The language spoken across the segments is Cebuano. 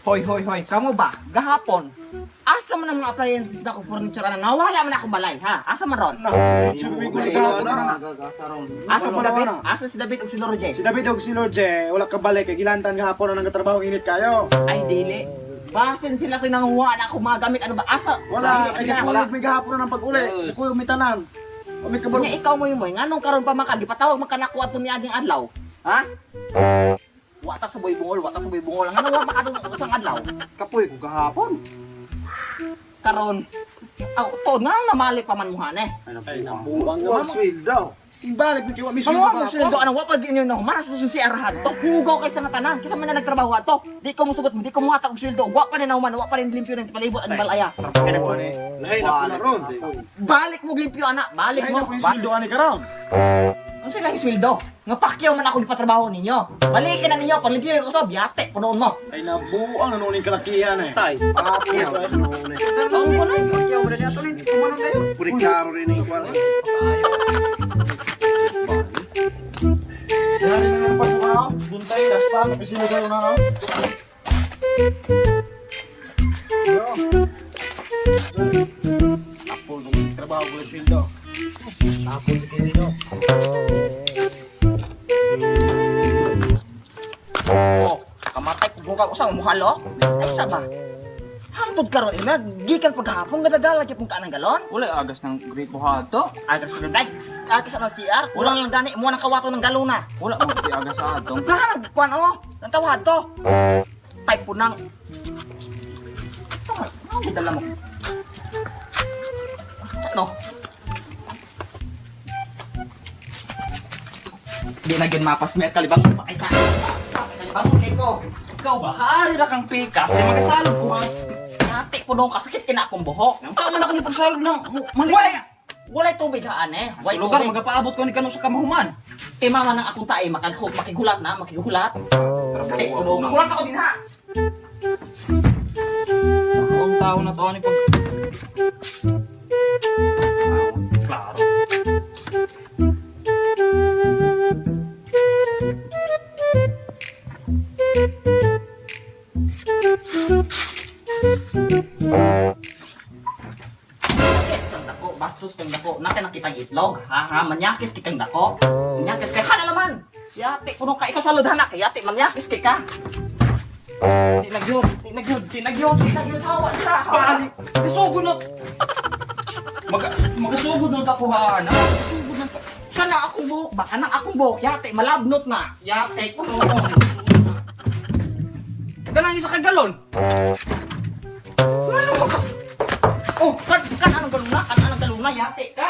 Hoy, hoy, hoy, kamo ba? Gahapon, asa man ang mga appliances na ko furniture na nawala man akong balay, ha? Asa man ron? Na. Asa si David? Asa si David ug si Lord J? Si David og si Lord J, wala ka balik kay gilantan gahapon na nagatrabaho init kayo. Ay, dili. Basin sila ko'y nanguha na ako mga gamit. Ano ba? Asa? Wala, Sa- kay sila, wala may gahapon na ng pag-uli. Kuyog may tanan. O may kabalo. Nya ikaw mo yung moy, nganong karon pa man ka gipatawag man ka nako ato niaging adlaw? Ha? Wa ta sa boy bungol, wa ta sa boy bungol. Nganong wa man ka usang adlaw? Kapoy ko gahapon. Karon. Aw, to nga namali pa man mo hane. Ay, nabuang nga mo. Sweldo. Balik mi kiwa mi Ano sweldo. mo sweldo ano wa pag inyo na human sa si arahan to. Hugaw kay sa nga tanan, kaysa man na nagtrabaho ato. Di ko musugot mo, di ko muhatag og sweldo. Wa pa ni nahuman, wa pa rin limpyo ng palibot ang balaya. Lahi na po na ron. Balik mo limpyo ana, balik Lahi mo. na po yung sweldo ani karon. Ano sila yung sweldo? Nga pakyaw man ako ipatrabaho ninyo. Balikin na ninyo, panlimpyo yung usob, yate, punoon mo. Ay nabuang na nuning kalakihan eh. Tay. Papoy. Saan ko na yun? Puri klaro rin yung kwan. Dari na nga pasok na ako. Buntay, daspa, kapisino kayo na ako. Tapos, ang trabaho ko sa sweldo. Tapos, dito. Oh, kamatay kung ka usang muhalo. Ay sa ba? Hangtod karon ina, gikan paghapon nga dadala gyud ka ng galon. Wala agas ng gripo hato. Agas sa dag, agas sa CR, kulang lang gani mo nang kawato ng galona. Wala mo ti agas sa ato. Nga nagkuan oh, nang tawad to. Type po nang Sa man, ano dala mo? No. Di na gyud mapas mer kalibang pa kaysa. Kalibang kay ko. Ikaw ba? Haari ra kang pikas ay magasalog ko ha. Ate po nung kasakit kina akong buhok. Nang tama na ko ni pagsalog ng mali. Walay walay tubig haan eh. Sa Walay lugar tubig. magapaabot ko ni kanu sa kamahuman. Kay mama nang akong tae makaghulat makigulat na, makigulat. Ate po nung gulat ako din ha. Ang tao na to ani pag Klaro. Bastos kang dako, bastos kang dako. Naka nakitang itlog, ha ha, manyakis kay kang dako. Manyakis kay hana naman. Yate kuno ka ikasalod hana kay yate manyakis kay ka. Di nagyod, di nagyod, di nagyod, di nagyod hawa dira. Hawa. Bali, isugod na. Maga magasugod na ta ko ha na. Magasugod na ta. Kana akong buhok ba? Kanang akong buhok yate malabnot na. Yate kuno. Kanang isa ka galon. Ano ba ka? Oh, kan kan anong galuna? Kan anong galuna yate ka.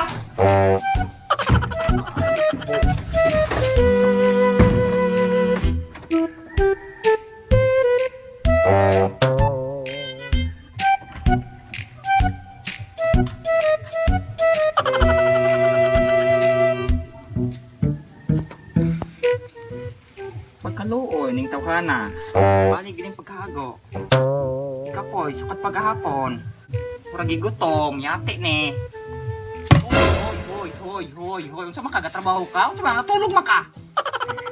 Pagkaluoy ning tawhana. Bali gining pagkahago. Kapoy sukat paghahapon. Murag gigutom, yate ni. Hoy, hoy, hoy, hoy, hoy, hoy. Unsa man ka gatrabaho ka? Unsa man natulog man ka?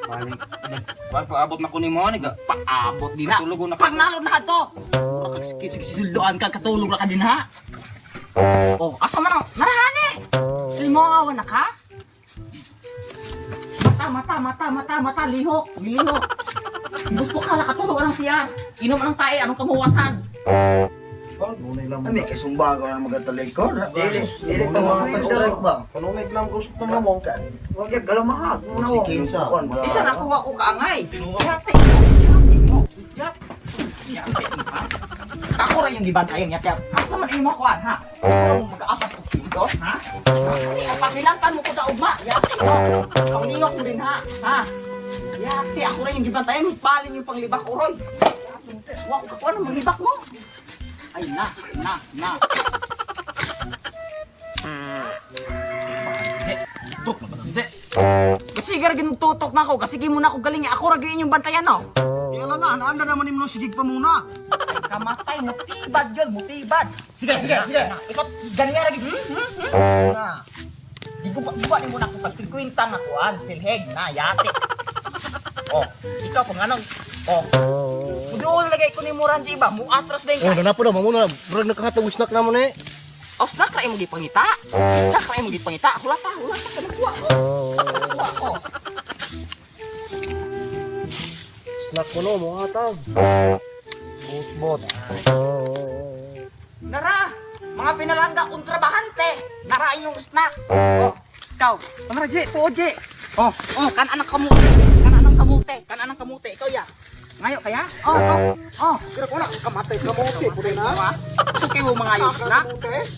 Bali, nag paabot na ko ni mo ni ga. Paabot din na. Katulog na Pag nalod na to. Murag kag ka katulog ra ka din ha. Oh, asa man ang narahani? Ilmoawan na ka? Mata, mata, mata, mata, mata, lihok, lihok. Gusto ka nakatulog anong siyar. Inom anong tae, anong kamuwasan. Ami kay sumba ko na magatalikod. Dili, dili pa mo Strike ba? Kanunay lang gusto na mo. Wag gyud galumahag. Si Kinsa. Isa na kuha ko kaangay. Yate, yate mo. Yate. Yate mo, ha? Ako ra yung gibantayan niya kaya asa man imo kuan ha? Ikaw mo mag-aasas og sweldo, ha? Ani ang pakilantan mo ko da ugma. Yate mo. Panglingok mo din ha. Ha? Yate ako ra yung gibantayan, palin yung panglibak ko roy. Wa ko kakuan ang manglibak mo. Ay na, na, na. Tutok na ba na? Kasi gara tutok na ako kasi mo na ako galing. Ako ra gyud inyong bantayan no. Tingala na, anaanda naman nimo sigig pa muna. Kamatay mutibad gyud, mutibad. Sige, sige, sige. Na, ikaw ganiya ra gyud. Na. Di ko guba nimo na ako pag 50 nga kuan, silheg na yati. Oh, ikaw kung anong oh. Muduol lagay ko ni Moran iba, mu atras din Oh, ka. na po na mamuna. Murag nakahatag og snack na mo ni. Oh, snack ra imong gipangita. Snack ra imong gipangita. Hulata, hulata ka nagkuha ko. Nagkuha ko. Snack ko no, mo hatag. Bot bot. Nara, mga pinalangga kong trabahante. Nara inyong snack. Oh, ikaw. Tama na, J. Tuod, J. Oh, oh, kan anak kamote. Kan anang kamote. Kan anang kamote. Ikaw ya. Ngayo kaya? Oh, oh, oh. Kira ko na kamatay kamote pud na. Gusto kayo mo mga ayos snack?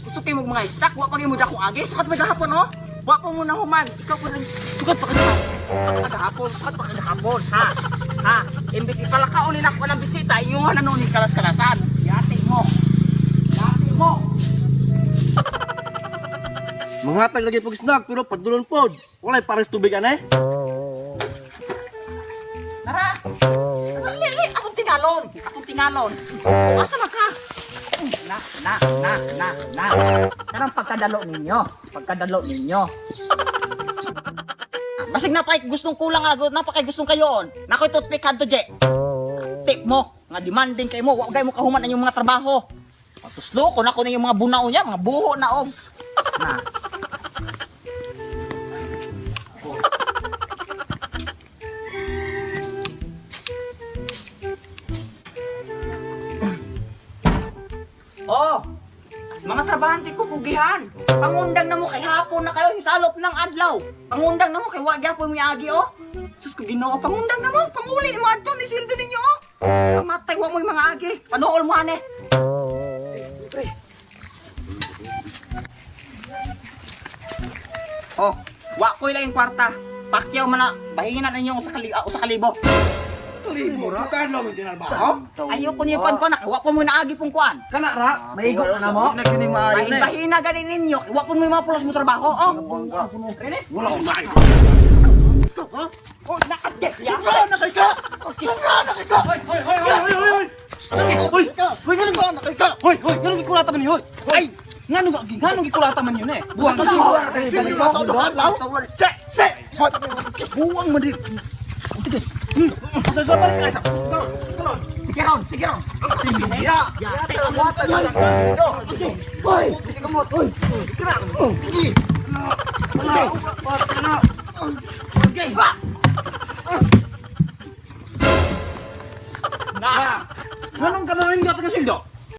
Gusto kayo mo mga snack? Wa pa kayo mo dakong agi. Sukat pa gahapon, oh. Wa pa mo na human. Ikaw po rin. Sukat pa kayo. Kagahapon, sukat pa kagahapon, ha? Ha? Imbis ipalakaon ni nako ng bisita, inyong ano ni kalas-kalasan. Yati mo. Yati mo. Manghatag lagi pag snack pero padulon pod. Walay pares tubig ane. Nara! Lili, akong tingalon! Akong tingalon! O, asa man ka? Na, na, na, na, na. Karang pagkadalo ninyo. Pagkadalo ninyo. Basig na pa gustong kulang nga, na pa kay gustong kayoon. Nakoy toothpick kadto, Je. Tip mo, nga demanding kay mo, wa gay mo kahuman ang inyong mga trabaho. Patuslo ko na ko na yung mga bunao niya, mga buho na og. Na. Oh, mga trabahante ko kugihan. Pangundang na mo kay hapon na kayo hisalop ng adlaw. Pangundang na mo kay wa gyapon mo agi oh. Sus ko Ginoo, pangundang na mo, panguli mo adto ni sweldo ninyo oh. Kamatay wa mo yung mga agi. Panuol mo ane. Pre. Oh, wa ko'y laing kwarta. Pakyaw man na, bahingan na ninyo usa ka usa ka libo. Libo ra. Kadlaw mo tinarbaho. Ayoko niyo pan ko na, wa pa mo naagi pong kuan. Kana ra, maigo na na mo. Na kini maayo na. Bahina gani ninyo, wa po mo yung mga pulos mo trabaho, oh. Rene? Wala ko maayo. Oh, nakadek. Sumra na kay ka. Sumra na kay ka. Hoy, hoy, hoy, hoy, hoy, hoy! Hoy! Hoy, ganun ba? Hoy, hoy, ganun gikulata man yun, hoy! Ay! Nganong gikulata man yun eh? Buang buang tayo balik mo. Se, se. Buang man din. Sa sa balik ka sa. Sige ron, sige ron. Ya, ya. Hoy, kamot. Hoy. Kira. Sige. Okay. Ba. Na. Nganong ka na rin gata ka sweldo?